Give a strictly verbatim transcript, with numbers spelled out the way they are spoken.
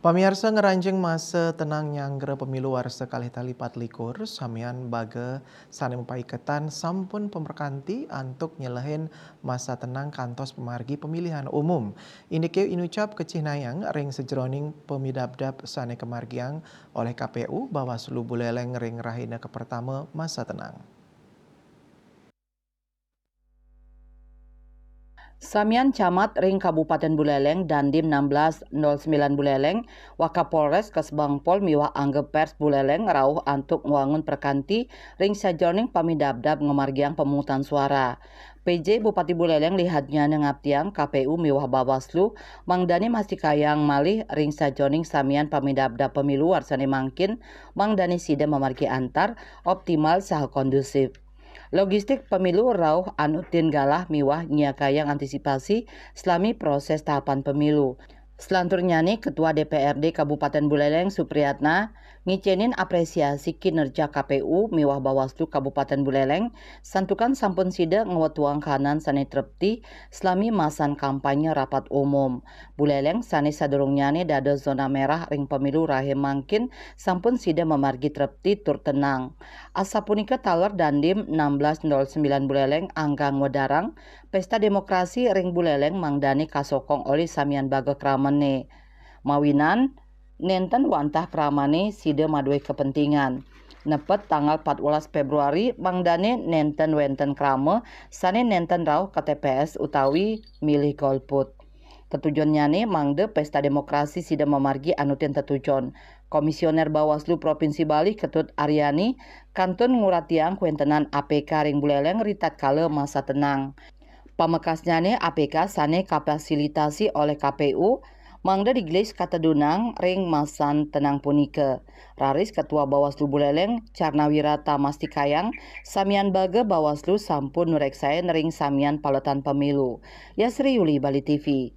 Pamiarsa, ngranjing masa tenang nyanggra pemilu warsa kalih tali patlikur, samian baga sane mapaiketan sampun pamerkanti antuk nyelehin masa tenang kantos pamargi pemilihan umum. Indike inucap kecihnayang ring sajeroning pamidabdab sane kamargiang oleh K P U Bawaslu Buleleng ring rahina kapertama masa tenang. Samian camat ring Kabupaten Buleleng, Dandim enam belas nol sembilan Buleleng, Wakapolres, Kesbangpol miwah angga pers Buleleng rauh antuk ngwangun perkanti ring sajeroning pamidabdab ngamargiang pemungutan suara. P J Bupati Buleleng lihatnyane ngaptiang K P U miwah Bawaslu mangdane mastikayang malih ring sajeroning samian pamidabdab pemilu warsane mangkin, mangdane sida mamargi antar optimal saha kondusif. Logistik pemilu rauh anutin galah miwah nyiakayang antisipasi selami proses tahapan pemilu. Selanturnyane, Ketua D P R D Kabupaten Buleleng, Supriyatna, ngicenin apresiasi kinerja K P U miwah Bawaslu Kabupaten Buleleng, santukan sampun sida ngwetuang kahanan sane trepti selami masan kampanye rapat umum. Buleleng sane sadurungnyane dados zona merah ring pemilu rahe mangkin sampun sida mamargi trepti tur tenang. Asapunika taler Dandim enam belas nol sembilan Buleleng anggang wedarang, pesta demokrasi ring Buleleng mangdane kasokong olih samian baga kramane. Mawinan nenten wantah kramane sida madue kepentingan. Nepet tanggal empat belas Februari mangdane nenten wenten krama sane nenten rauh ka T P S utawi milih golput. Tetujonnyane mangda pesta demokrasi sida mamargi anutin tetujon. Komisioner Bawaslu Provinsi Bali Ketut Aryani kantun nguratiang kawentenan A P K ring Buleleng ritatkala masa tenang. Pamekasnyane, A P K sane kafasilitasi oleh K P U mangda digelis katedunang ring masan tenang punika. Raris Ketua Bawaslu Buleleng, Carnawirata, mastikayang samian baga Bawaslu sampun nureksain ring samian paletan pemilu. Yasri Yuli, Bali T V.